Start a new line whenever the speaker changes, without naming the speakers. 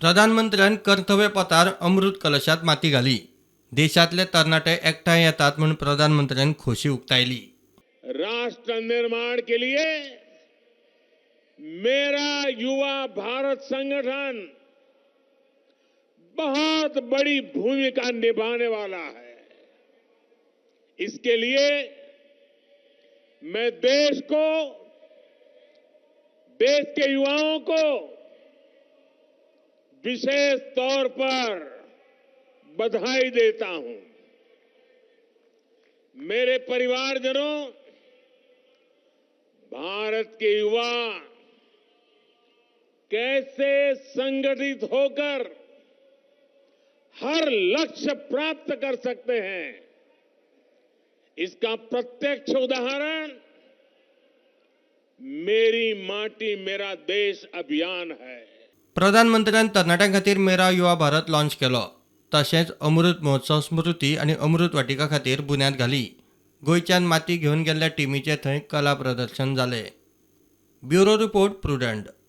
प्रधानमंत्र्यान कर्तव्य पथार अमृत कलशात माती घाली. देशांतले तरणाटे एकठांय येतात म्हूण प्रधानमंत्र्यान खोशी उक्तायली.
राष्ट्र निर्माण के लिए मेरा युवा भारत संगठन बहुत बड़ी भूमिका निभाने वाला है. इसके लिए मैं देश को, देश के युवाओं को विशेष तौर पर बधाई देता हूं. मेरे परिवारजनों, भारत के युवा कैसे संगठित होकर हर लक्ष्य प्राप्त कर सकते हैं, इसका प्रत्यक्ष उदाहरण मेरी माटी मेरा देश अभियान है.
प्रधानमंत्र्यान तरणाट्यां खातीर मेरा युवा भारत लॉन्च केलो. तशेंच अमृत महोत्सव स्मृती आनी अमृत वाटिका खातीर बुन्याद घाली. गोंयच्यान माती घेवन गेल्ल्या टिमीचें थंय कला प्रदर्शन जालें. Bureau report, Prudent.